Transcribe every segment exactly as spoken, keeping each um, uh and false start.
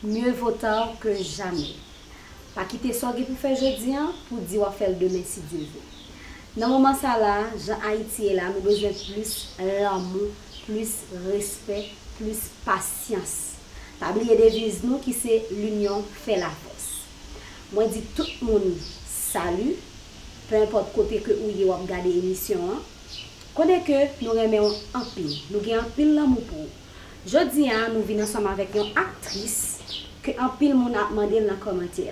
Mieux vaut tard que jamais. Pa kite sa w gen pou fè jodi a pou di w ap fè l demen si Dye vle. Nan moman sa la, jan Ayiti ye la, nou bezwen plis lanmou, plis respè, plis pasyans. Pa bliye deviz nou ki se l'union fait la force. Mwen di tout moun sali, pe enpòt kote ke ou ye w ap gade emisyon an. Konnen ke nou renmen w anpil, nou gen anpil lanmou pou ou. Jodi a, nou vin ansanm avèk yon aktris ke anpil moun ap mande l nan kòmantè.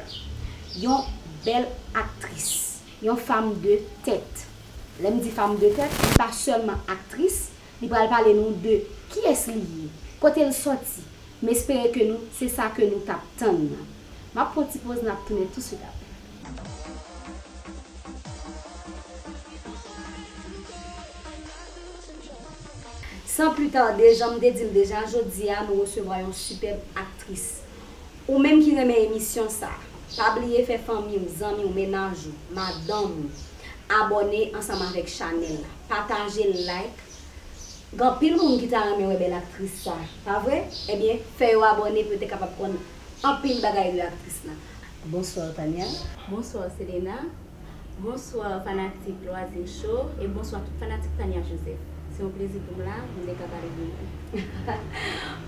Yon bèl aktris, yon femme de tête. Lè m di femme de tête, li pa sèlman aktris, li pral pale nou de kiyès li ye, kote l sòti. M espere ke nou, se sa ke nou t ap tann nan. M ap pran ti poz, n ap tounen touswit apre. San pli tade, jan m te di l deja, jodi a nou resevwa yon sipèb aktris. Ou menm ki renmen emisyon sa, pa bliye fè fanmi w, zanmi w, mennaj ou, madanm ou abòne ansanm avèk chanèl la. Pataje l, like. Gen anpil moun ki ta renmen wè bèl aktris sa, pa vre? Ebyen, fè yo abòne pou yo te kapab konn anpil bagay de aktris la. Bonswa, Tania. Bonswa, Selena. Bonswa, fanatik Loisir Show. E bonswa, tout fanatik Tania Joseph. Se yon plezi pou m la, pou m te ka pale de mwen.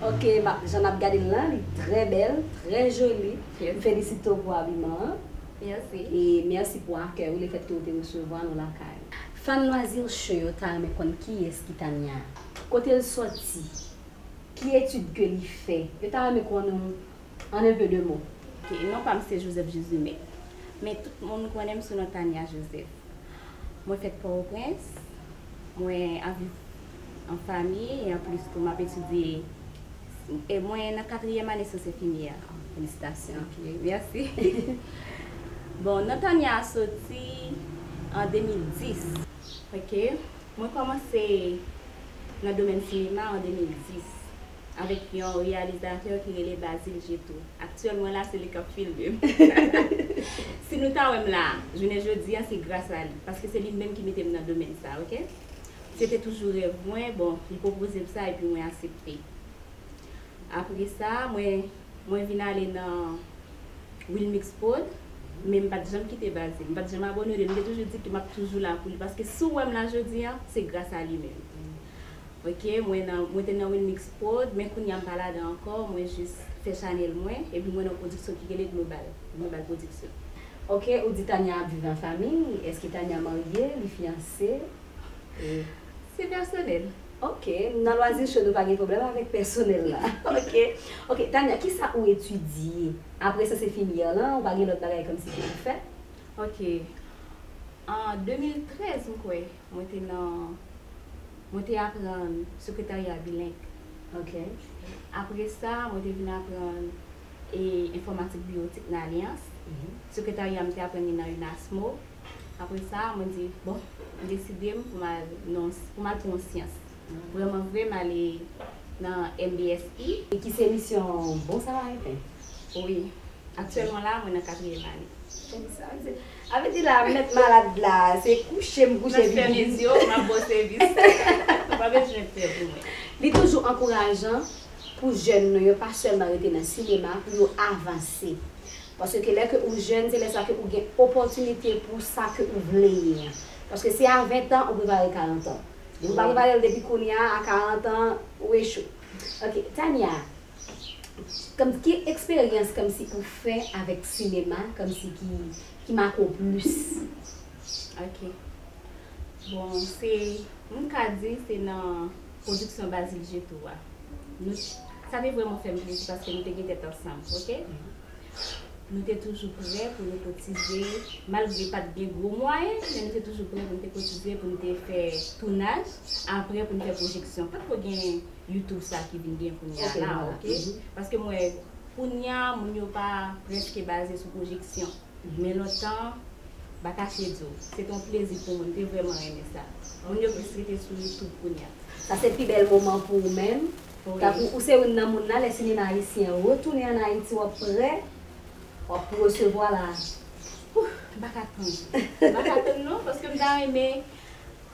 Ok, ma, jan n ap gade l lan, li trè bèl, trè joli. Yes. M felisite w pou abiman an. Mèsi. E mèsi pou akèy ou, lefèt ke ou te resevwa nou lakay ou. Fan Loisir Show yo ta renmen konn kiyès ki Tania. Kote l sòti? Ki etid ke li fè? Yo ta renmen konnen w an un peu de mots. Ok, non pa m se Joseph Jezime. Men tout moun konnen m sou non Tania Joseph. Mwen fèt Pòtoprens. Mwen ap viv an fanmi, e anplis tou, m ap etidye, e mwen nan katriyèm ane syans enfimyè. Felisitasyon. Ok, mèsi. Bon, non Tania a soti an de mil dis. Ok, mwen kòmanse nan domèn sinema an de mil dis avèk yon reyalizatè ki rele Bazil Jeto. Aktyèlman la, se li k ap filme m. Si nou ta wè m la, jounen jodi a, se gras a li, paske se li menm ki mete m nan domèn sa, ok? Se te toujou rèv mwen, bon, li pwopoze m sa, epi mwen aksepte. Apre sa, mwen, mwen vin ale nan Wilmix Prod, men m pa t janm kite Bazil, m pa t janm abandone l, m te toujou di ke m ap toujou la pou li, paske si w wè m la jodi a, se gras a li menm. Ok, mwen nan, mwen te nan Wilmix Prod, men kounye a m pa ladan ankò, mwen jis fè chanèl mwen, epi mwen nan pwodiksyon ki rele Global, Global Production. Ok, ou di Tania ap viv an fanmi, èske Tania marye, li fiyanse? E se pèsonèl. Ok, nan Loisir Show nou pa gen pwoblèm avèk pèsonèl la. Ok, ok, Tania, kisa ou etidye? Apre syans enfimyè lan, ou pa gen lòt bagay kòmsi ke ou fè? Ok, an de mil trèz, m kwè, mwen te nan, mwen te aprann sekretarya bileng. Ok. Apre sa, mwen te vin aprann, e, enfòmatik biwotik nan Alyans. Mhm. Sekretarya, m te aprann li nan UNASMO. Apre sa, mwen di, bon, m deside m pou m al nan, pou m al pran yon syans. Mhm. Vrèman vre, m ale nan M B S I. E ki se misyon Bon Samariten? Wi. Aktyèlman la, mwen nan katriyèm ane. Sa vle di la, mèt malad la, se kouche m kouche vini. Mèt fèmen zye w, m ap ba w sèvis. Ou pa bezwen pè pou mwen. Li toujou ankourajan pou jèn nou yo pa sèlman rete nan sinema, pou yo avanse. Paske lè ke ou jèn, se lè sa ke ou gen opòtinite pou sa ke ou vle ye an. Paske se a ven tan ou prepare karant an. Depi ou pa prepare l depi kounye a, a karant an, ou echwe. Ok, Tania, kòm, ki eksperyans kòmsi ou fè avèk sinema, kòmsi ki, ki make w plis? Ok. Bon, se, m ka di se nan pwodiksyon Bazil Jeto a. Nou, sa te vrèman fè m plezi paske nou te gen tèt ansanm, ok? Nou te toujou prè pou nou kotize, malgre pa t gen gwo mwayen, men nou te toujou prè pou nou te kotize, pou nou te fè tounaj, apre pou nou fè pwojeksyon. Pa t ko gen YouTube sa ki vin gen kounye a la, ok? Paske m wè, kounye a, moun yo pa prèske baze sou pwojeksyon. Men lontan, m pa kache di w, se te yon plezi pou mwen, m te vrèman renmen sa. Moun yo plis rete sou YouTube kounye a. Sa se pi bèl moman pou ou menm. Wi. Tankou ou se youn nan moun nan, lè sinema ayisyen retounen ann Ayiti, w ap prè, w ap resevwa la. Ouh, m pa ka tann. M pa ka tann non, paske m ta renmen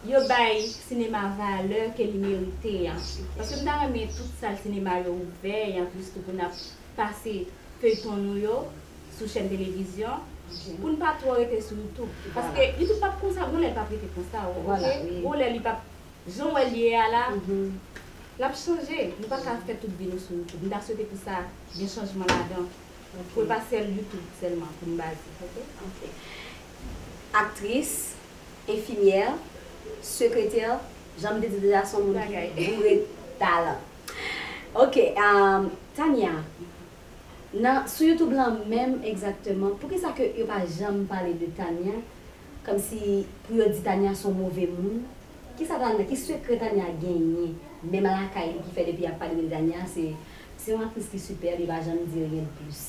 yo bay sinema valè ke li merite an. Paske m ta renmen tout sal sinema yo ouvè, e anplis tou pou n ap pase feyton nou yo sou chèn televizyon, pou n pa twò rete sou YouTube. Paske YouTube p ap konsa, gon lè l p ap rete konsa, oke? Gon lè li p ap, jan w wè l ye a la, l ap chanje. Nou pa ka fè tout vi nou sou YouTube. M ta swete pou sa gen chanjman ladan. Pou l pa sèl YouTube sèlman pou n baze, oke? Aktris, enfimyè, sekretè, jan m te di deja, se yon moun ki boure talan. Ok, um, Tania, nan, sou YouTube lan menm egzakteman, poukisa ke yo pa janm pale de Tania? Kòmsi pou yo di Tania se yon move moun? Kisa Tania, ki sekrè Tania genyen? Menm lakay li ki fè depi y ap pale de Tania, se, se yon aktris ki sipèb, li pa janm di ryen de plis.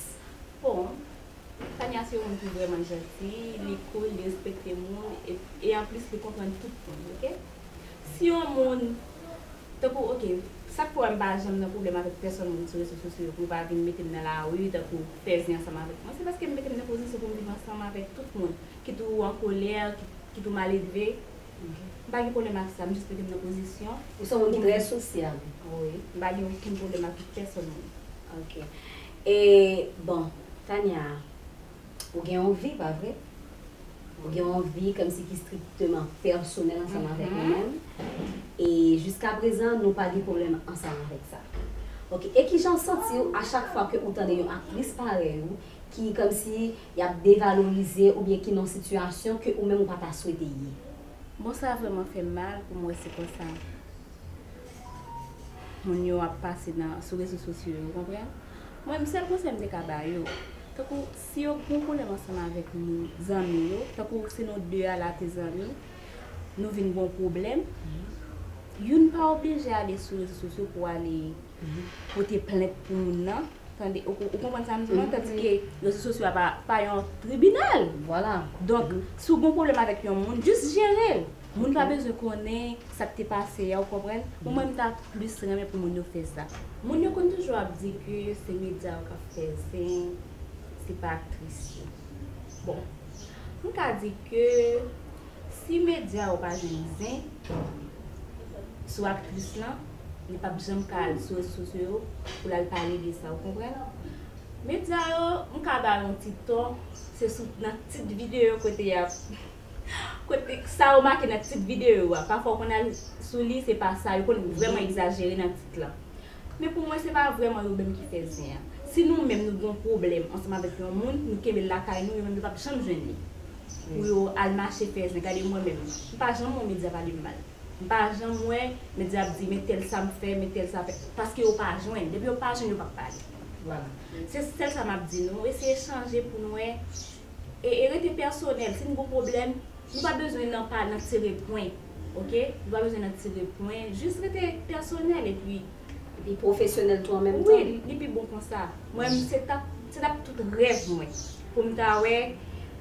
Bon, Tania se yon moun ki vrèman janti, li cool, li respekte moun, e, e anplis li konprann tout moun, oke? Si yon moun, tankou, oke, sa k fè w wè m pa janm nan pwoblèm avèk pèsonn moun sou rezo sosyo yo, pou yo pa vin mete m nan lari, tankou fè zen ansanm avèk mwen, se paske m mete m nan pozisyon pou m viv ansanm avèk tout moun, kit ou an kolè, kit, kit ou maledve, m pa gen pwoblèm ak sa, m jis mete m nan pozisyon. Ou se yon moun ki trè sosyab. Wi, m pa gen okenn pwoblèm ak pèsonn moun. Ok. E, bon, Tania, ou gen yon vi, pa vre? Ou gen yon vi kòmsi ki strikteman pèsonèl ansanm avèk mwen menm. E jiskaprezan, nou pa gen pwoblèm ansanm avèk sa. Ok, e kijan w santi w a chak fwa ke ou tande yon aktris parèy ou ki kòmsi y ap devalorize oubyen ki nan yon sitiyasyon ke ou menm ou pa ta swete ye? Bon, sa vrèman fè m mal pou m wè se konsa moun yo ap pase nan, sou rezo sosyo yo, ou konprann? Mwen, m sèl konsèy m te ka ba yo, tankou si yo gen pwoblèm ansanm avèk moun, zanmi yo, tankou si nou de a la te zanmi, nou vin gen yon pwoblèm, youn pa oblije ale sou rezo sosyo pou ale pote plent pou moun nan. Tande, ou, ou konprann sa m di w lan? Tandike rezo sosyo a pa, pa yon tribinal. Vwala. Donk, si w gen yon pwoblèm avèk yon moun, jis jere l. Moun pa bezwen konnen sa k te pase a, ou konprann? Bon, mwen, m ta plis renmen pou moun yo fè sa. Moun yo konn toujou ap di ke se medya yo k ap fè zen, se pa aktris yo. Bon, m ka di ke si medya yo pa jwenn zen sou aktris lan, li p ap janm ka al sou rezo sosyo yo pou l al pale de sa, ou konprann? Medya yo, m ka ba yo yon ti tò, se sou, nan tit videyo kote y ap, kote sa yo make nan tit videyo a. Pafwa w konn al sou li, se pa sa, yo konn vrèman egzajere nan tit lan. Men pou mwen, se pa vrèman yo menm ki fè zen an. Si nou menm nou gen yon pwoblèm ansanm avèk yon moun, nou kenbe l lakay nou, yo menm yo p ap janm jwenn li pou yo al mache fè zen. Gade mwen menm, m pa janm wè yon medya pale m mal. M pa janm wè medya ap di, men tèl sa m fè, men tèl sa fè. Paske yo pa jwenn. Depi yo pa jwenn, yo p ap pale. Vwala. Se sèl sa m ap di nou. Eseye chanje pou nou wè. E, e rete pèsonèl. Si n gen yon pwoblèm, nou pa bezwen nan pa, nan tire pwen. Oke? Nou pa bezwen nan tire pwen. Jis rete pèsonèl epi. Epi pwofesyonèl tou an menm tan. Wi, li pi bon konsa. Mwen, se t ap, se t ap tout rèv mwen. Pou m ta wè,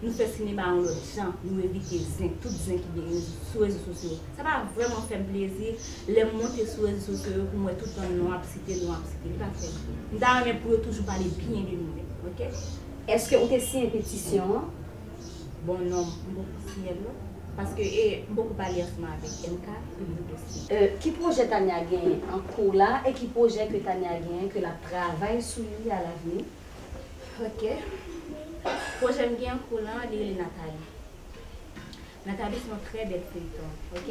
nou fè sinema yon lòt jan, nou evite zen, tout zen ki gen sou rezo sosyo. Sa pa vrèman fè m plezi lè m monte sou rezo sosyo yo pou m wè tout tan non ap site, non ap site. Li pa fè m. M ta renmen pou yo toujou pale byen de nou menm, oke? Èske ou te siyen petisyon an? Bon, non, m poko siyen l non. Paske e, m poko pale ansanm avèk M K, m poko siyen. E, ki pwojè Tania genyen an kou la e ki pwojè ke Tania genyen ke l ap travay sou li alavni? Ok. Pwojè m gen an kou la, li rele Nathalie. Nathalie se yon trè bèl feyton, ok?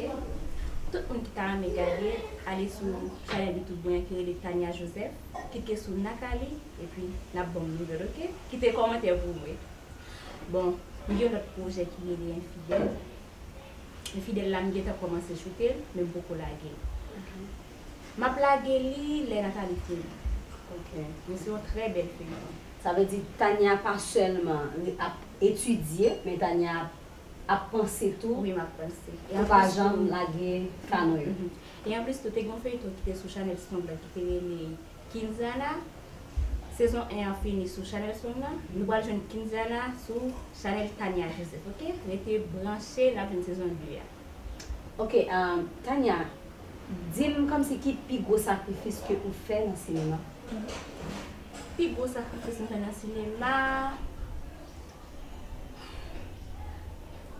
Tout moun ki ta renmen gade, ale sou chanèl YouTube mwen ki rele Tania Joseph, klike sou Nathalie, epi n ap ban m nouvèl, ok? Kite kòmantè pou mwen. Bon, m gen yon lòt pwojè ki rele Enfidèl. Enfidèl la, m gentan kòmanse choute l, men m poko lage l. M ap lage li lè Nathalie fini. Ok. Men se yon trè bèl feyton. Sa vle di Tania pa sèlman ap etidye, men Tania ap, ap panse tou. Wi, m ap panse. Pou pa janm lage kanon yo. E anplis tou, te gen yon feyton ki te sou chanèl Strong la ki te rele Kinzana, sezon en an fini sou chanèl Strong nan. Nou pral jwenn Kinzana sou chanèl Tania Joseph, ok? Rete branche, n ap jwenn sezon de a. Ok, um, Tania, di m kòmsi ki pi gwo sakrifis ke ou fè nan sinema? Pi gwo sakrifis m fè nan sinema?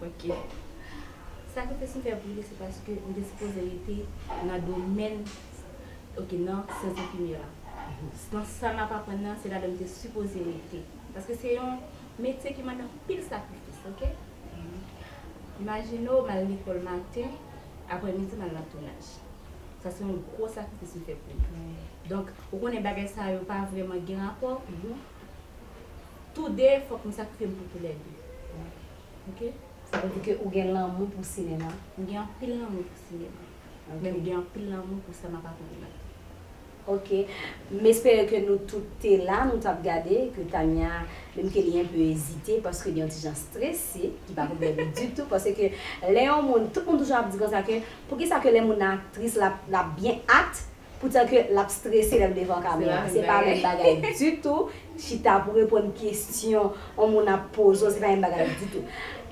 Ok. Sakrifis m fè pou li, se paske m te sipoze rete nan domèn, ok, nan syans enfimyè a. Nan sa m ap aprann nan, se ladan m te sipoze rete. Paske se yon metye ki mande anpil sakrifis, oke? Imajine w, m al lekòl maten, aprèmidi, m al nan tounaj. Sa se yon gwo sakrifis m fè pou li. Donk, ou konnen bagay sa yo pa vrèman gen rapò. Toude, fòk m sakrifye m pou toulède. Oke? Sa vle di ke ou gen lanmou pou sinema? M gen anpil lanmou pou sinema. Men m gen anpil lanmou pou sa m ap aprann nan. Ok. M espere ke nou tout te la, nou t ap gade, ke Tania, menm ke li enpe ezite, paske li yon ti jan strese, ki pa pwoblèm ditou, paske lè yon moun, tout moun toujou ap di konsa ke, poukisa ke lè moun nan aktris, l ap, l ap byen act, poutan ke l ap strese lè l devan kamera. Se pa menm bagay ditou, chita pou reponn kesyon yon moun ap poze w, se pa menm bagay ditou.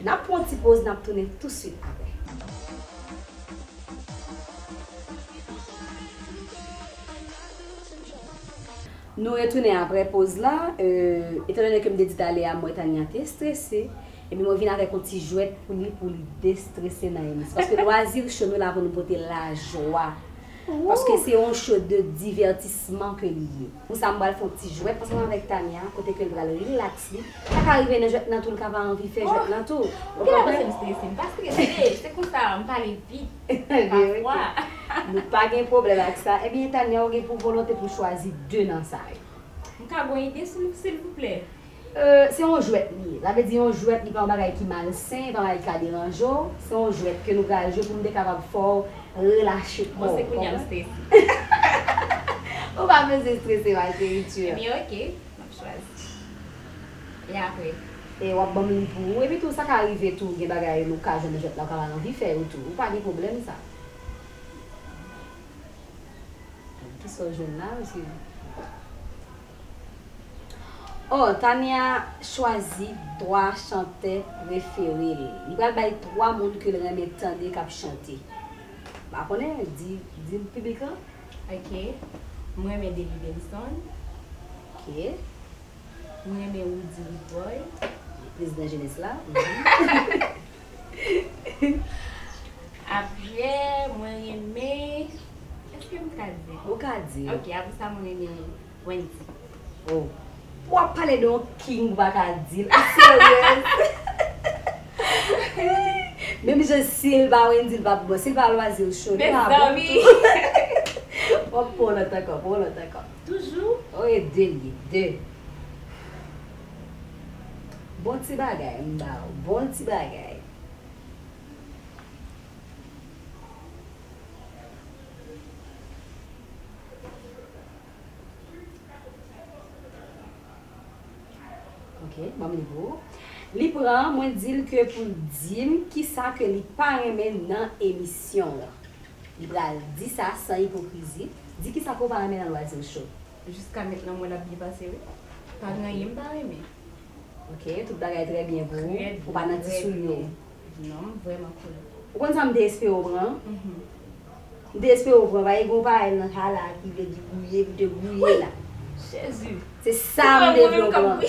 N ap pran yon ti poz, n ap tounen touswit apre. Nou retounen apre poz la. Euh, etandone ke m te di talè a, m wè Tania te strese, epi mwen vin avèk yon ti jwèt pou li, pou li destrese nan emisyon. Paske Loisir Show, nou la pou nou pote lajwa. Paske se yon show de divètisman ke li ye. Pou sa, m pral fè yon ti jwèt ansanm avèk Tania, kote ke l pral rilaks li. Sa ka rive nan jwèt lan tou, l ka pa anvi fè jwèt lan tou. Ou konprann? Ou gen lè panse m strese, m pa strese, se konsa, m pale vit. Pafwa. Nou pa gen pwoblèm ak sa. Ebyen, Tania, ou gen pou volonte pou chwazi de nan sa yo. M ka gon ide, silvouplè? Euh, se yon jwèt li ye. Sa vle di yon jwèt, li pa yon bagay ki malsen, pa yon bagay ki ka deranje w. Se yon jwèt ke nou pral jwe pou m te kapab fè w relache kò w. Bon, se kounye a m strese. Ou pa bezwen strese, ma chérie, tu. Ebyen, ok, m ap chwazi. E apre? E w ap ban m li pou ou. Epi tou, sa ka rive tou, gen bagay nou ka jwenn nan jwèt la, ou ka pa anvi fè yo tou. Ou pa gen pwoblèm sa. Kisa w jwenn la, mesye? Oh, Tania chwazi twa chantè prefere l. Li pral bay twa moun ke l renmen tande k ap chante. M pa konnen, di, di piblik lan. Ok. Mwen renmen Deli Benson. Ok. Mwen renmen Roody Roodboy. Prezidan jenès la. Mhm. Apre, mwen renmen, èske m ka di? Ou ka di. Ok, apre sa, mwen renmen Wendy. Oh. W ap pale de yon king, ou pa ka di l. Ou seryèz? Menm jan si l pa Wendy, l pa bon. Si l pa Loisir Show, li pa bon tou. W ap pran lòt ankò, pran lòt ankò. Toujou? Oh, e de li, de. Bon ti bagay, m ba w. Bon ti bagay. Ok, ban m li pou ou. Li pran, mwen di l ke pou l di m kisa ke li pa renmen nan emisyon an. Li pral di sa san ipokrizi. Di kisa ke w pa renmen nan Loisir Show. Jiska mentnan, mwen l ap byen pase, wi. Pa gen anyen m pa renmen. Ok, tout bagay trè byen pou ou. Ou pa nan ti soulye w. Non, m vrèman cool. Ou konn sa m te espere w pran? Mhm. M te espere w pran, pa gen yon parèy nan kay la ki vle di gouye, pou te gouye la. Jezi. Se sa m te vle w pran.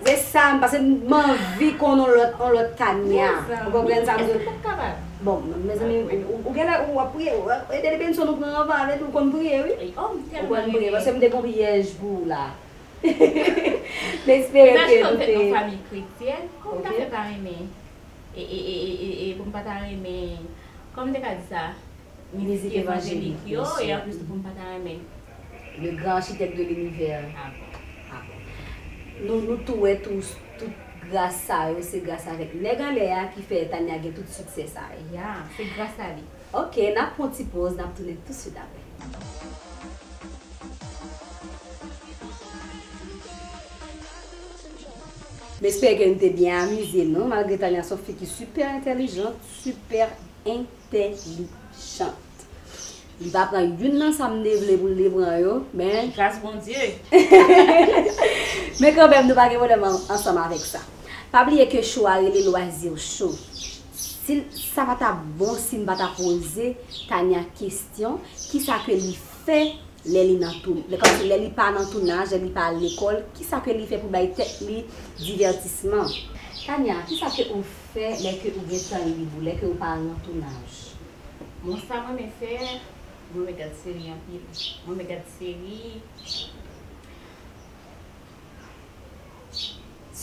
Se sa m, paske m anvi konn yon lòt, yon lòt Tania. Ou konprann sa m di w? Bon, mezanmi, ou, ou genlè, ou ap priye, ou, e Deli Benson, ou pran anvan avèk ou konn priye, wi. Ou konn priye, paske m te gon pyèj pou ou la. M espere ke nou te. Nan fanmi kretyèn, kòman m ta fè pa renmen? E, e, e, e, e, e pou m pa ta renmen, kòman m te ka di sa? Mizik evanjelik yo, e anplis tou pou m pa ta renmen. Le grand architecte de l'univers. Ah bon. Ah bon. Nou, nou tou wè tou, tout gras sa yo, se gras avèk nèg anlè a ki fè Tania gen tout siksè sa yo. Ya, se gras a li. Ok, n ap pran ti poz, n ap tounen touswit apre. M espere ke nou te byen amize nou, malgre Tania se yon fi ki sipè entèlijant, sipè entèlijant. Li pa pran youn nan sa m te vle pou l te pran yo, men gras Bondye. Men kanmenm, nou pa gen pwoblèm an-, ansanm avèk sa. Pa bliye ke show a rele Loisir Show. Si l-, sa pa ta bon si m pa ta poze Tania kesyon, kisa ke li fè lè li nan tou-, lè, kòmsi lè li pa nan tounaj, lè li pa al lekòl, kisa ke li fè pou bay tèt li divètisman? Tania, kisa ke ou fè lè ke ou gen tan lib ou, lè ke ou pa al nan tounaj? Bon, sa mwen renmen fè, Mwen renmen gad seri anpil. Mwen renmen gad seri.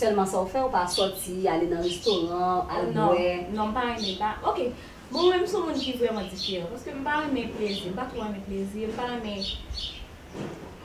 Sèlman sa w fè, ou pa sòti, ale nan restoran, al bwè? Non, m pa renmen, m pa, ok. Bon, mwen menm se yon moun ki vrèman diferan. Paske m pa renmen plezi, m pa twò renmen plezi, m pa renmen.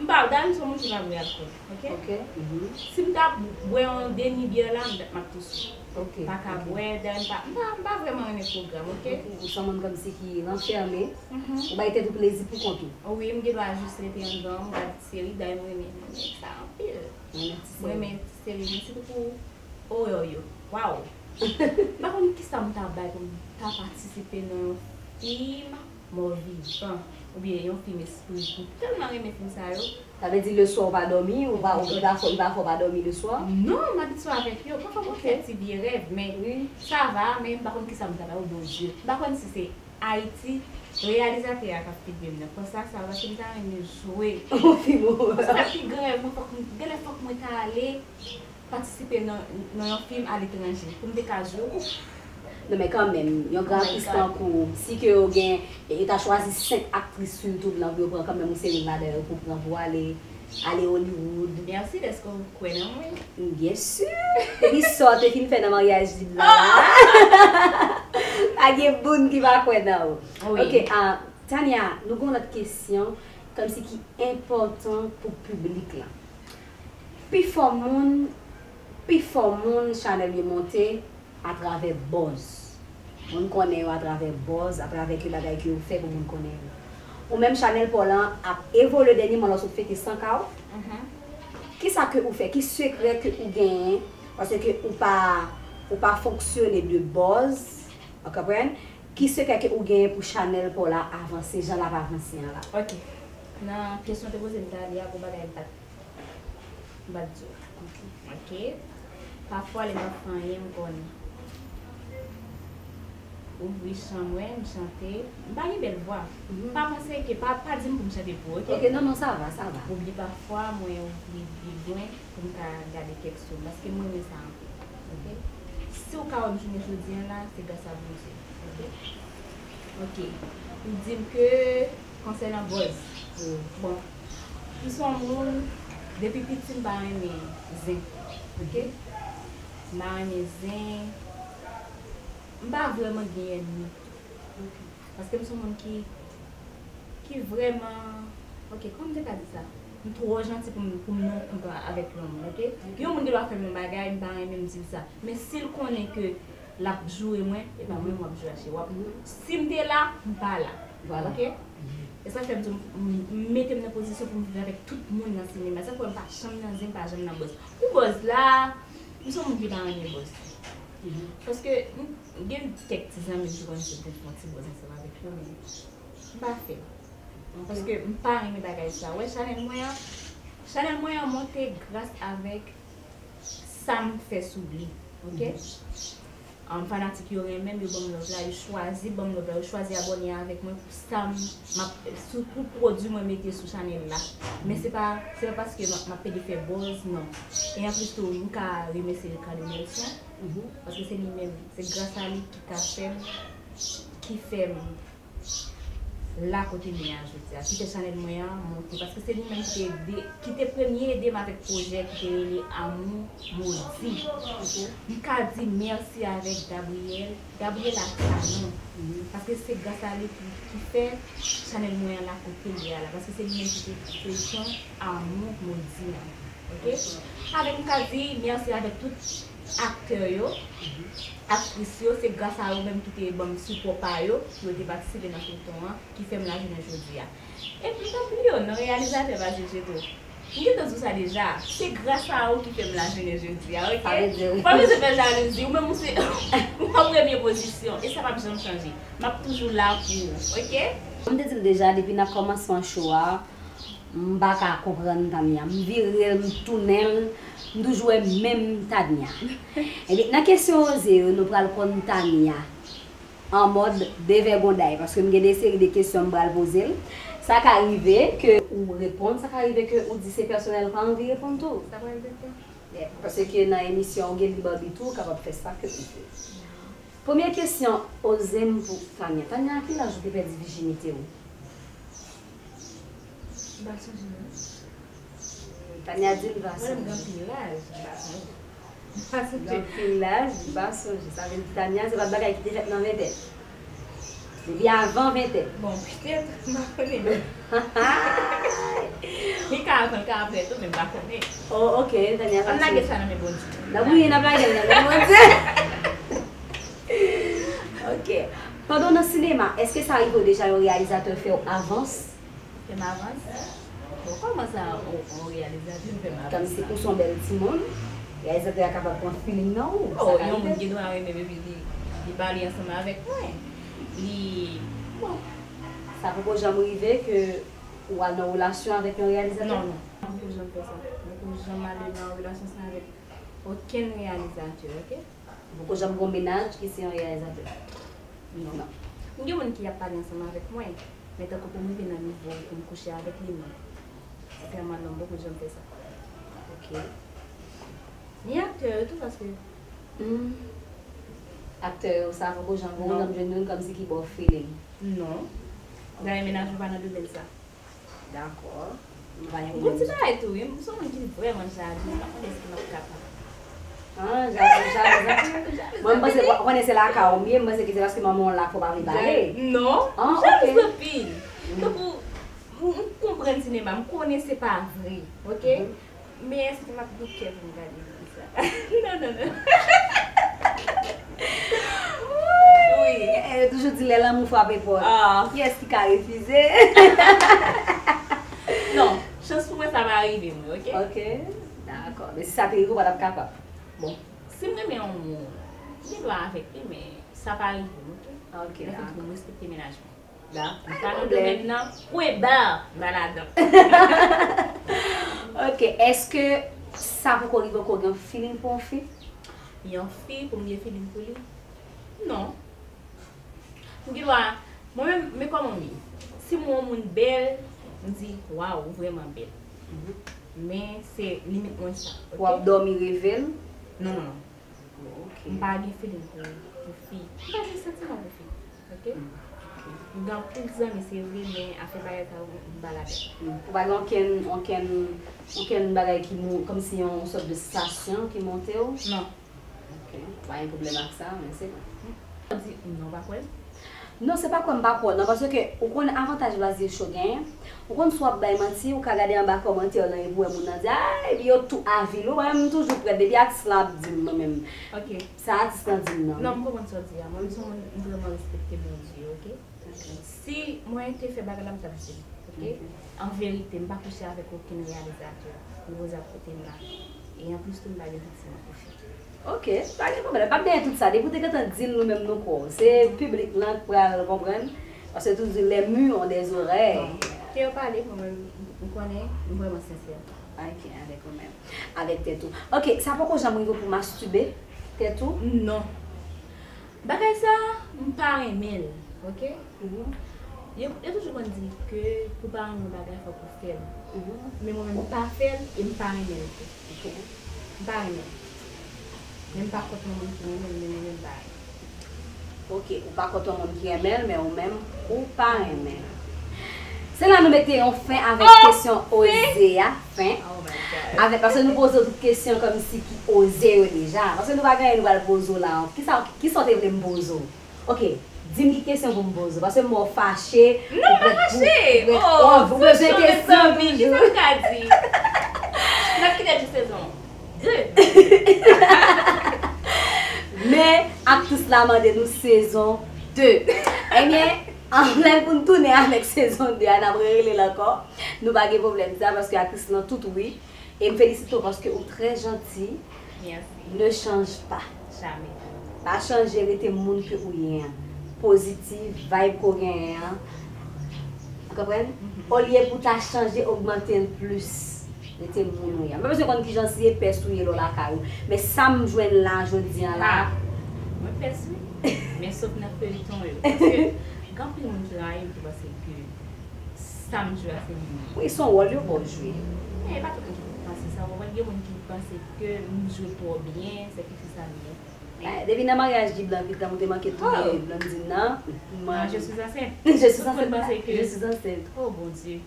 M pa, dayè m se yon moun ki pa bwè alkòl, ok? Ok. Mhm. Si m ta bwè yon demi byè la, m, m ap tou sou. Ok. Pa ka bwè, dayè m pa, m pa, m pa vrèman renmen pwogram, ok? Ou se yon moun kòmsi ki ranfème, Mhm. ou bay tèt ou plezi pou kont ou. Wi, m gen dwa jis rete anndan, m gad seri, dayè m renmen, m renmen sa anpil. Mwen ti Mwen seri. Renmen ti seri, men sitou pou orè yo. Waw! M pa konn kisa m ta bay pou m ta patisipe nan yon fim mò vivan oubyen yon fim espri. M tèlman renmen fim sa yo. Sa vle di leswa ou pa dòmi, ou pa, ou pa fè, ou pa fè, ou pa dòmi leswa? Non, m abitye avèk yo. Pafwa mwen fè ti vye rèv, men Wi. sa va, men m pa konn kisa m ta bay, o Bondye. M pa konn si se Ayiti, reyalizatè a k ap fidye m nan. Konsa, sa va, si m ta renmen jwe. Yon fim ou. Konsa, pi gran rèv mwen, fòk m, genlè fòk mwen ta ale patisipe nan, nan yon fim aletranje pou m te ka jwe. Ouf! Non, men kanmenm, yon gran Oh my aktris God. Tankou w, si ke yo gen, yo ta chwazi senk aktris sou YouTube lan pou yo pran, kanmenm ou se youn ladan yo pou pran pou ale, ale Hollywood. Mèsi dèske w kwè nan mwen. Byen si. Depi sa w te fin fè nan maryaj li la, la, pa gen moun ki pa kwè nan ou. Wi. Ok, ah, Tania, nou gen yon lòt kesyon, kòmsi ki enpòtan pou piblik la. Pifò moun, pifò moun chanèl yo monte atravè buzz. Moun konnen yo atravè buzz, atravè ke bagay ke yo fè pou moun konnen yo. Ou menm chanèl pa w lan ap evolye dènyèman lòske w fete san K w. Mhm. Kisa ke ou fè? Ki sekrè ke ou genyen? Paske ou pa, ou pa fonksyone de buzz, ou konprann? Ki sekrè ke ou genyen pou chanèl pa w la avanse jan l ap avanse an la? Ok. Nan kesyon te poze m talè a, gon bagay m pa t, m pa t di w. Ok. Pafwa lè m ap fè anyen m konn ouvri chan mwen, m chante. M pa gen bèl vwa. Mhm. Pa panse ke, pa, pa di m pou m chante pou ou, ok? Ok, non, non, sa va, sa va. Oubyen pafwa mwen ouvri Bib mwen pou m ka gade kèk som, paske mwen renmen sa anpil. Ok? Si w ka wè m jounen jodi an la, se gras a Bondye. Ok? Ok. Ou di m ke konsènan buzz. Mm. Bon, m se yon moun, depi piti m pa renmen zen. Ok? M pa renmen zen. M pa vrèman gen ènmi. Paske m se yon moun ki, ki vrèman, ok, kòman m te ka di sa? M twò janti pou m, pou m nan kont avèk yon moun, ok? Yon moun gen dwa fè m yon bagay, m pa renmen, m di l sa. Men si l konnen ke l ap joure mwen, e pa mwen m w ap joure a, se w ap. Si m te la, m pa la. Vwala. Ok? E sa fè m di w, m, m mete m nan pozisyon pou m viv avèk tout moun nan sinema. Sa fè m pa janm nan zen, m pa janm nan buzz. Pou buzz la, m se yon moun ki pa renmen buzz. Paske m gen kèk ti zanmi m ki konn di m pou m fè yon ti buzz ansanm avèk yo, men m pa fè l. Paske m pa renmen bagay sa. Wè chanèl mwen an, chanèl mwen an monte gras avèk sa m fè sou li. Ok? An, fanatik yo renmen m, yo ban m love la, yo chwazi ban m love la, yo chwazi abòne avèk mwen pou sa m, m ap, sou, pou pwodui mwen mete sou chanèl la. Men se pa, se pa paske m ap, m ap pede fè buzz, non. E anplis tou, m ka remèsye Ricardo Nelson, paske se li menm, se gras a li ki ka fè m, ki fè m la kote m ye a jodi a, ki fè chanèl mwen an monte, paske se li menm ki te ede, ki te premye ede m avèk pwojè ki te rele Amour Maudit. M ka di mèsi avèk Gabriel, Gabriela Sanon, paske se gras a li ki, ki fè chanèl mwen an la kote l ye a la, paske se li menm ki te, ki te fè Amour Maudit an. Ok? Avèk, m ka di mèsi avèk tout aktè yo, aktris yo, se gras a yo menm ki te ban m sipò pa yo, pou yo te patisipe nan feyton an, ki fè m la jounen jodi a. Epi, tanpri yo, non, reyalizatè Basil Jeto. M gentan di w sa deja, se gras a ou ki fè m la jounen jodi a, ok? Sa vle di, wi. Ou pa bezwen fè jalouzi, ou menm ou se, ou an premye pozisyon, e sa p ap janm chanje. M ap toujou la pou ou, ok? Kòm m te di l deja, depi nan kòmansman show a, m pa ka konprann Tania. M vire l, m tounen l, m toujou wè menm Tania. Ebyen, nan kesyon poze yo, nou pral konn Tania an mòd devègonday, paske m gen de seri de kesyon m pral poze l. Sa ka rive ke ou reponn, sa ka rive ke ou di se pèsonèl, pa anvi reponn tou. Sa pral depann. Paske nan emisyon ou gen lib abit ou, ou kapab fè sa ke ou vle. Premye kesyon, poze m pou Tania. Tania, a ki laj ou te pèdi vijinite w? M pa sonje non. Tania di l pa sonje. Mwen menm gen anpil laj, m pa sonje. M pa sonje. Gen anpil laj, m pa sonje. Sa vle di Tania se pa bagay ki te fèt nan ventèn. Depi avan ventèn. Bon, petèt, m pa konnen non. Li ka avan, li ka apre tou, men m pa konnen. Oh, ok, Tania pa sonje. Ann lage sa nan men Bondye. N ap, wi, n ap lage l nan men Bondye. Ok. Pandan w nan sinema, èske sa rive w deja yon reyalizatè fè w avans? Fè m avans? Bon, kòman sa, yon, yon reyalizatè fè m avans? Kòmsi ou se yon bèl timoun, reyalizatè a kapab pran feeling nan ou. Oh, yon moun gen dwa renmen m epi li, li pale ansanm avèk mwen. Li, bon. Sa poko janm rive ke ou al nan relasyon avèk yon reyalizatè? Non, non. M poko janm fè sa. M poko janm ale nan relasyon sa avèk okenn reyalizatè, ok? Ou poko janm gen yon mennaj ki se yon reyalizatè? Non. Non. M gen moun ki ap pale ansanm avèk mwen, men tankou pou m rive nan nivo pou m kouche avèk li, non. Sensèman, non, m poko janm fè sa. Ok. Ni aktè yo tou, paske hmm, aktè yo, sa poko janm, poko janm jwenn youn kòmsi ki ba w feeling. Non. Dayè, mennaj mwen pa nan domèn sa. Dakò. M pa gen pwoblèm. Gon ti bagay tou, wi. M se yon moun ki vrèman jalu. M pa konnen si m ap kapab. Ah, jalu, jalu, jalu. Mwen, m panse, w konnen se lakay ou m ye, m panse ke se paske manman w la fò w pa vle pale. Non. Ah, ok. Jalu anpil. Tankou, m, m konprann sinema, m konnen se pa vre, ok? Men èske m ap gen kè pou m gade li konsa? Non, non, non. Wi, eh, yo toujou di lè lanmou frape pòt. Ah. Kiyès ki ka refize? Non, chans pou mwen sa pa rive mwen, ok? Ok, dakò. Men si sa te rive, w pa t ap kapab. Bon, si m renmen yon moun, m gen dwa avèk li, men sa pa rive m, ok? Ok, dakò. Mèsi pou m respekte mennaj mwen. M pa nan domèn nan, pwen ba, m pa ladan. Ok, èske sa poko rive ankò gen feeling pou yon fi? Yon fi pou m gen feeling pou li? Non. M gen dwa, mwen menm, men kòman m ye? Si m wè yon moun bèl, m di, waw, ou vrèman bèl. Mhm. Men se limit mwen sa, ok? W ap dòmi reve l? Non, non, non. Ok. M pa gen feeling pou, pou fi. M pa gen santiman pou fi. Ok? Mm, ok. M gen anpil zanmi, se vre, men afè bagay sa yo, m pa ladan. Mm, ou pa gen okenn, okenn, okenn bagay ki mon-, kòmsi yon sòt de stasyon ki monte w? Non. Ok. Ou pa gen pwoblèm ak sa, men se bon. Ou di, non, ou pa kwè m? Non, se pa kwè m pa kwè w, non, paske ou konn avantaj Blaze Show genyen. Ou konn si w ap bay manti, ou ka gade anba kòmantè yo lan epi w wè moun nan di, ah, epi yo tou avili w, mwen menm m toujou prèt, depi atis lan ap di m, mwen menm. Ok. Sa atis lan di m nan. Non, m konprann sa w di a. Mwen menm se yon moun, m vrèman respekte Bondye, ok? Ok. Si mwen te fè bagay la, m t ap di l, ok? Ok. An verite, m pa kouche avèk okenn reyalizatè. Nivo zak kote m la. E anplis tou, m pa gen santiman pou fi. Ok, pa gen pwoblèm. Pa t genyen tout sa. Depi w te gentan di l, nou menm nou kwè w. Se piblik lan k pral konprann. Paske yo toujou di les murs ont des oreilles. Bon, ke yo pale, mwen menm, m konnen, m vrèman sensè. Ok, avèk ou menm. Avèk tèt ou. Ok, sa poko janm rive w pou w mastibe tèt ou? Non. Bagay sa, m pa renmen l, ok? Mhm. Yo, yo toujou konn di ke pou w pa renmen yon bagay, fòk ou fè l. Mhm. Men mwen menm, m pa fè l e m pa renmen l tou. Ok. M pa renmen l. Men m pa kont yon moun ki renmen l, men mwen menm, m pa renmen l. Ok, ou pa kont yon moun ki renmen l, men ou menm, ou pa renmen l. Se la nou mete yon fen avèk kesyon oze a. Fen. Oh my God. Avèk, paske nou poze w tout kesyon kòmsi ki oze yo deja. Paske nou pa gen anyen nou pral poze w la. Kisa, kisa w te vle m poze w? Ok, di m ki kesyon pou m poze w. Paske m wè w fache. Non, m pa fache. Oh, ou bezwen kesyon toujou. Kisa m ka di? N ap kite l pou sezon de. Men, aktris la mande nou sezon de. Ebyen, anlè pou n tounen avèk sezon de a, n ap rerele l ankò. Nou pa gen pwoblèm sa, paske aktris lan tout wi. E m felisite w paske ou trè janti. Merci. Ne change pas. Jamais. Pa chanje, rete moun ke ou ye an. Pozitif, vibe ke w genyen an. Ou konprann? Mhm. Olye pou w ta chanje, ogmante l plis. Rete moun ou ye an. M pa bezwen konn kijan si se pès ou ye lè w lakay ou. Men sa m jwenn la, jodi a la. Ah, mwen pès wi. Men sof nan feyton yo. Paske gen anpil moun ki rayi m ki panse ke sa m jwe a se li m ye. Wi, se yon wòl yo ba w jwe. Men e pa tout moun ki panse sa. Ou konprann, gen moun ki panse ke m jwe twò byen, se ki fi sa m ye. Eh, depi nan maryaj Guy Blanc, Guy Blanc, ou te manke touye Blandine nan. Ah, je suis enceinte. Je suis enceinte. Tout moun panse ke je suis enceinte. Oh, Bondye.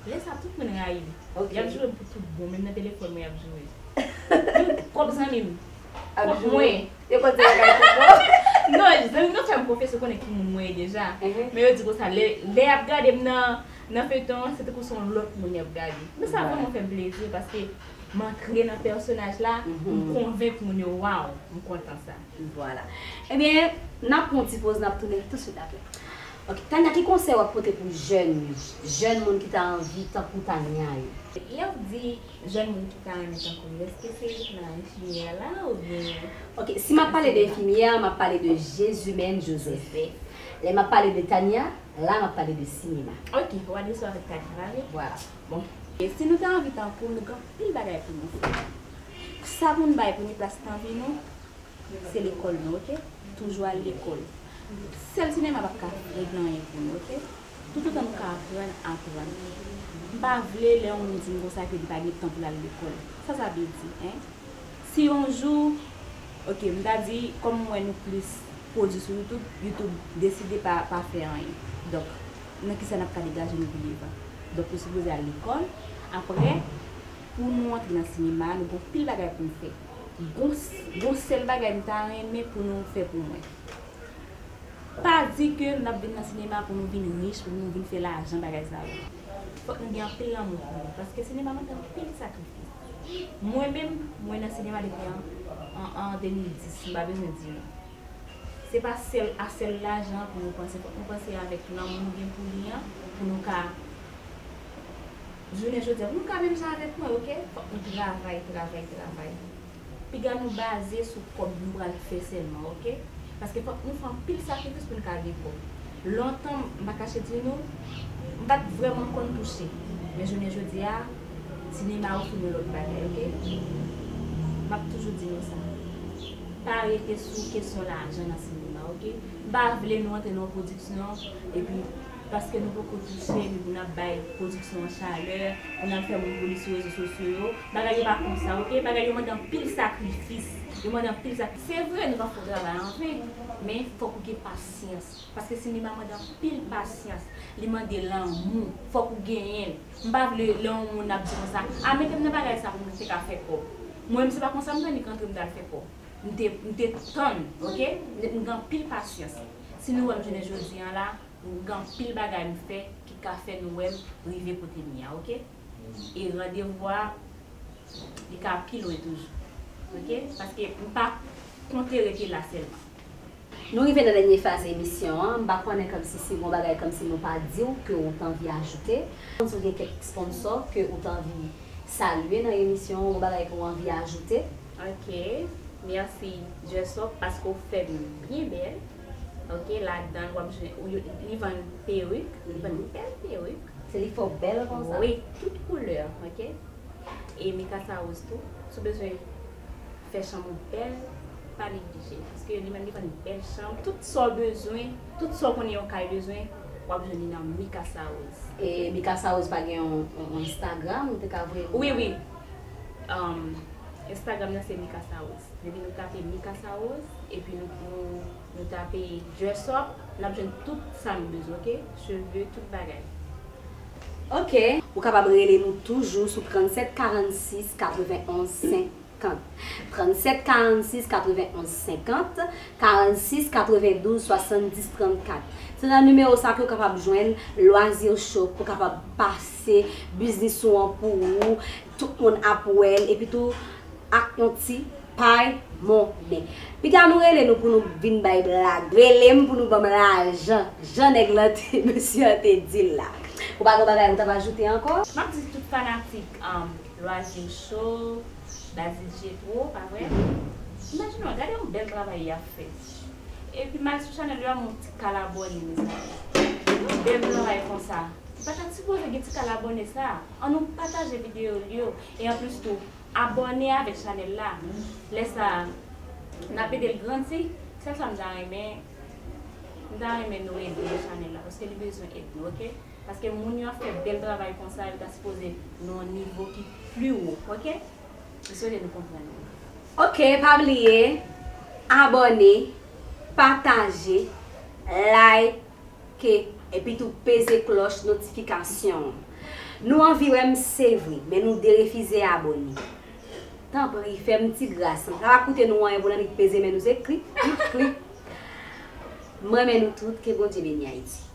Lè sa, tout moun rayi m. Ok. Y ap joure m pou tout bon, menm nan telefòn mwen y ap joure. Menm pwòp zanmi m. Ap joure. Mwen. Yo konn di bagay pou mwen. Non, zanmi m nan fè m konfyans, yo konnen ki moun mwen ye deja. Mhm. Men yo di konsa, lè, lè y ap gade m nan, nan feyton an, se tankou se yon lòt moun y ap gade. Men sa vrèman fè m plezi, paske m antre nan pèsonaj la, m konvenk moun yo, waw, m kontan sa. Vwala. Ebyen, n ap pran yon ti poz, n ap tounen touswit apre. Ok, Tania, ki konsèy w ap pote pou jèn, jèn moun ki ta anvi tankou Tania yo? Y ap di jèn moun ki ta renmen tankou m, èske se nan enfimyè la oubyen... Ok, si m ap pale de enfimyè, m ap pale de Jesumène Joseph. Lè m ap pale de Tania, la m ap pale de sinema. Ok, w adrese w avèk Tania, pa vre? Vwala. Bon, e si nou ta anvi tankou m, nou gen anpil bagay pou nou fè. Sa pou n bay premye plas nan vi nou, se lekòl nou, ok? Toujou al lekòl. Sèl sinema p ap ka regle anyen pou nou, ok? Toutotan nou ka aprann, aprann. M pa vle lè yon moun di m konsa ke li pa gen tan pou l al lekòl. Sa sa vle di, en? Si yon jou, ok, m ta di, kòm m wè nou plis pwodui sou YouTube, YouTube deside pa, pa fè anyen. Donk, nan kisa n ap ka degaje nou pi devan? Donk, nou sipoze al lekòl. Apre, pou nou antre nan sinema, nou gen anpil bagay pou nou fè. Gon, gon sèl bagay m ta renmen pou nou fè pou mwen. Pa di ke n ap vin nan sinema pou nou vin rich, pou nou vin fè lajan, bagay sa yo. Fòk nou gen anpil lanmou pou nou, paske sinema mande anpil sakrifis. Mwen menm, mwen nan sinema depi an, an, an de mil dis, m pa bezwen di nou. Se pa sèl, a sèl lajan pou nou panse, fòk nou panse avèk lanmou nou gen pou li an, pou nou ka, jounen jodi a, pou nou ka menm jan avèk mwen, ok? Fòk nou travay, travay, travay. Piga nou baze sou kòb nou pral fè sèlman, ok? Paske fòk nou fè anpil sakrifis pou n ka gen kòb. Lontan, m pa kache di nou, m pa t vrèman konn touche. Men jounen jodi a, sinema ofri nou lòt bagay, ok? M ap toujou di nou sa. Pa rete sou kesyon lajan nan sinema, ok? M pa vle nou antre nan yon pwodiksyon, epi paske nou poko touche, epi pou n ap bay pwodiksyon an chalè, pou n ap fè moun pouli sou rezo sosyo yo. Bagay yo pa konsa, ok? Bagay yo mande anpil sakrifis. Yo mande anpil sakrifis. Se vre, nou pa fè yon travay anven, men fòk ou gen pasyans. Paske sinema mande anpil pasyans. Li mande lanmou. Fòk ou genyen l. M pa vle lè yon moun ap di konsa, "A, mete m nan bagay sa pou m te ka fè kòb." Mwen menm, se pa konsa m t annik antre m t al fè kòb. M te, m te tann, ok? M te, m gen anpil pasyans. Si nou wè m jounen jodi an la, m gen anpil bagay m fè ki ka fè nou wè m rive kote m ye a, ok? E randevou a, li ka pi lwen toujou, ok? Paske m pa konte rete la sèlman. Nou rive nan dènye faz emisyon an. M pa konnen kòmsi si gon bagay kòmsi nou pa di w ke ou t anvi ajoute. Kòmsi w gen kèk sponsò ke ou t anvi salye nan emisyon an, yon bagay ke w anvi ajoute? Ok. Mèsi, Dress Up, paske w fè m byen bèl. Ok, ladan l, w ap jwenn, ou, li vann perik, li vann bèl perik. Se li fè w bèl konsa? Wi, tout koulè, ok. E Mikasa Rose tou, si w bezwen fè chanm ou bèl, pa neglije. Paske li menm li vann bèl chanm. Tout sa w bezwen, tout sa w konnen yon kay bezwen, w ap jwenn li nan Mikasa Rose. E Mikasa Rose pa gen yon, yon, yon Instagram, ou te ka voye m? Wi, wi. Um, Instagram nan se Mikasa Rose. Depi nou tape Mikasa Rose, epi nou, nou, nou tape Dress Up, n ap jwenn tout sa nou bezwen, ok? Cheve, tout bagay. Ok. Ou kapab rele nou toujou sou trannset karannsis katrevenonz senkant. Trannset karannsis katrevenonz senkant, karannsis katrevendouz swasanndis trannkat. Se nan nimewo sa ke w kapab jwenn Loisir Shop pou kapab pase biznis ou an pou ou, tout moun ap wè l, epi tou ak yon ti pay monnen. Piga nou rele nou pou nou vin bay blag. Rele m pou nou ban m lajan. Jan nèg lan te, mesye an te di l la. Ou pa gen bagay ou t ap ajoute ankò? M ap di tout fanatik, um, Loisir Show, Dazit Jetro, pa vre? Imajine w, gade yon bèl travay y ap fè. Epi m al sou chanèl yo a, m wè yon ti kal abòne, mezanmi. Yon bèl travay konsa. Li pa ta sipoze gen ti kal abòne sa. Ann nou pataje videyo l yo. E anplis tou, abòne avèk chanèl la. Lè sa a, n ap ede l grandi. Sèl sa m ta renmen, m ta renmen nou ede chanèl la, paske li bezwen èd nou, ok? Paske moun yo ap fè bèl travay konsa, yo ta sipoze nan yon nivo ki pli wo, ok? M swete nou konprann mwen. Ok, pa bliye, abòne, pataje, like, ke, epi tou peze klòch notifikasyon an. Nou anvi wè m se vre, men nou derefize abòne. Tanpri, fè m ti gras. Sa pa koute nou anyen pou n annik peze men nou se klik, klik, klik. M renmen nou tout, ke Bondye beni Ayiti.